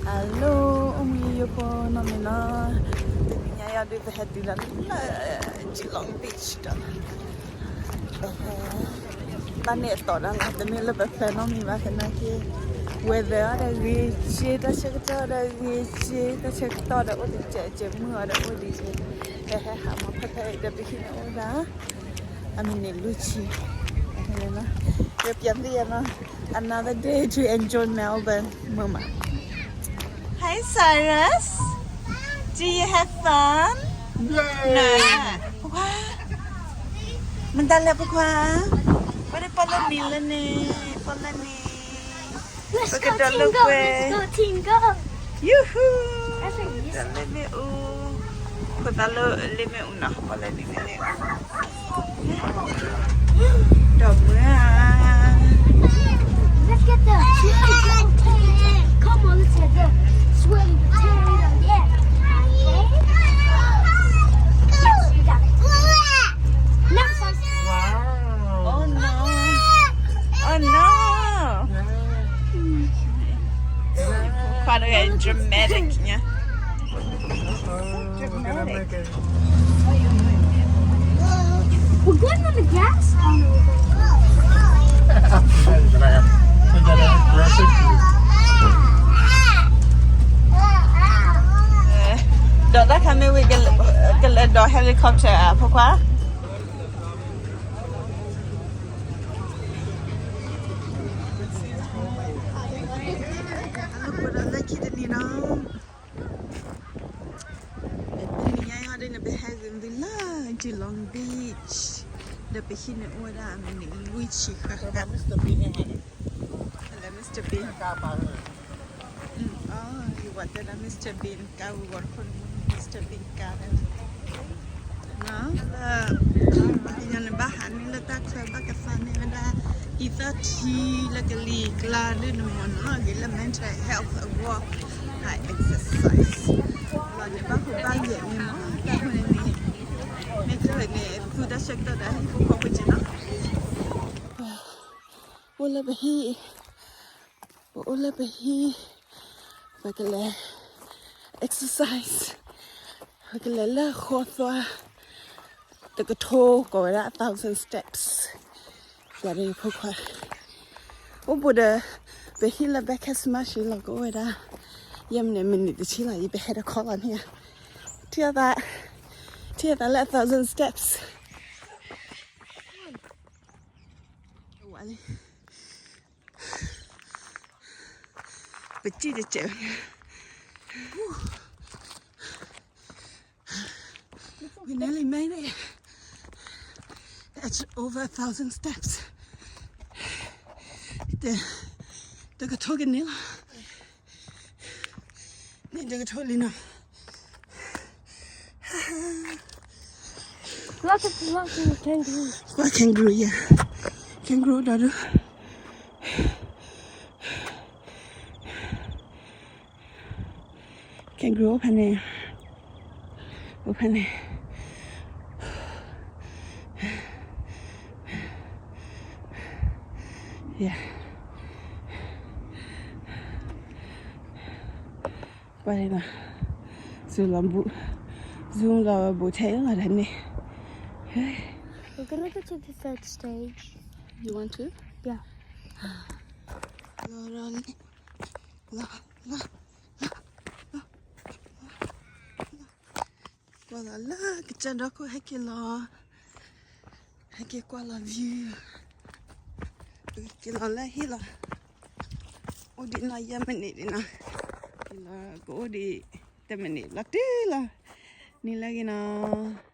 Hello, အိၣ်မူယိယိဖိနီတမံၤနီၤ, တနံၤညါအံၤဒုး ပဟဲတုၤလၢ Geelong Beach ဒီး ပဟဲဘၣ်န့ၣ်အသီဒၣ်လီၤ, တမ့ၢ်လၢပ plan နီတမံၤဘၣ်သနာ်က့ weather အီၤဒီးဂ့ၤက့, တၢ်ဆၢကတီၢ်ဒီးဂ့ၤက့, တၢ်ဆၢကတီၢ်ဒီးအိၣ်တစဲးကဲး, မုၢ်အီၤဒီးအိၣ်ဒံးက့, ပဟဲဟးမၤဖဲဖဲအံၤဒီး ပဟံၣ်န့ၣ်အိၣ်ဝဲဒၣ် အမံးနံးလွံၢ်ဆံ, ပပျံၤသ့ၣ်နီၤ, another day to enjoy Melbourne မုာ်မး. Hi Cyrus, do you have fun? ဖိခွါ, မတၤလဲၣ်ဖိခွါ, ပှၤဒ်ပီၣ်လၢနံၤလၢန့ၣ်, ပီၣ်လၢနံၤ, ပကဒီးလိာ်ကွဲ, yoo-hoo, ဒီးလ့မ့ၣ်အူ, ဖိသၣ်လၢလ့မ့ၣ်အူနီၤ, ပီၣ်လၢနံၤလၢန့ၣ်, ဒီးမုာ်ဧါ. Let's get the swirly potato. Come on, let's get the swirly potato. Yeah. Okay. Yes, you got it. Next one. Wow. Oh no. Oh no. Yeah. ခွါတဂၤ dramatic ညါ. Uh-oh, we're gonna make it. We're going on the gas tunnel. We got an aggressive view. ဒီးတၢ်ခါမ့ၢ်ဝံၤ ကလဲၤဒိး helicopter ဖိခွါ. လၢခံတနံၤနီၤ, တနံၤညါအံၤဒ်န့ၣ် ပဟဲဂ့ၤဝံၤလၢ Geelong Beach, ဒီးပဟံၣ်န့ၣ်အိၣ်ဝဲဒၣ်အမံးနံးလွံၢ်ဆံဃၣ်ဃၣ်, လၢ Mister Bean ယဝဲတဲဒၣ် Mister Bean ကါဝံၤဝီတခိၣ်န့ၣ် Mister Bean ကါဒၣ်, လၢ ပှၤကညီန့ၣ် ဘၣ်ဟးန့ၢ်လၢတၢ်ချၢဘၣ်ကသးန့ၢ်ဝဲဒၣ် အံသၣ်ထံလၢကလံၤကျါဒ်န့ၣ်မ့ၢ်နီၤ, ဂ့ၤလၢ mental health အဂီၢ်, high exercise လီၤန့ၣ် ဘၣ်ဟူးဘၣ်ယဲၢ်န့ၣ်မ့ၢ်တၢ်မနုၤန့ၣ်, မ့ၢ်ကဲန့ၣ် သူတၢ်ဆၢကတီၢ်ဒီးဟံၣ်ဖိဃီဖိက့နီၤ. အိၣ်လၢပဟံၣ်, ပအိၣ်လၢပဟံၣ်, ပကလဲၤ exercise, ပကလဲၤလၢဃီသွါ တကထိ ကိးဝဲဒၣ် thousand steps, ယၤဒီးယဖိခွါ, အိၣ်ဘူးဒီး ပဟံၣ်လၢ Bacchus Marsh လီၤ ကအိၣ်ဝဲဒၣ် ယဲၢ်မံးနံး မံးနံးတဆံလီၤ, ယပဟဲတခီလီၤန့ၣ်ဧါ, ထံၣ်အသး, ထံၣ်အသးလၢ thousand steps ဝါလံ. ပစံၣ်တစဲး, we nearly made it. It's over a thousand steps. တကထိကန့ၢ်လီၤ, န့ၣ်တကထိလံနီၤ. Lots of, lots of kangaroos. What kangaroo, yeah. Kangaroo ဒီးဒုး kangaroo အိၣ်ဖဲန့ၣ်, အိၣ်ဖဲန့ၣ်, yeah. ပှၤန့ၣ်လီၤ, zoom လီၤဘူး, zoom လီၤဘူးထဲလီၤဒီးန့ၣ်. We're gonna go to the third stage. You want to? Yeah. လီၤ, လီၤ, လီၤ, ကွၢ်လီၤလၢကစၢၢ်ဒီခိၣ် ဟဲက့ၤလီၤ, ဟဲက့ၤကွၢ်လီၤ view, က့ၤလီၤလၢဟံၣ်လီၤ, အိၣ်ဒံးနီၢ်ယဲၢ်မံးနံးဒံးနီၤ, က့ၤလီၤကအိၣ်ဒံးတမံးနံးလီၤတုၤလီၤ, နံၤလၢဂ့ၤနီၤ.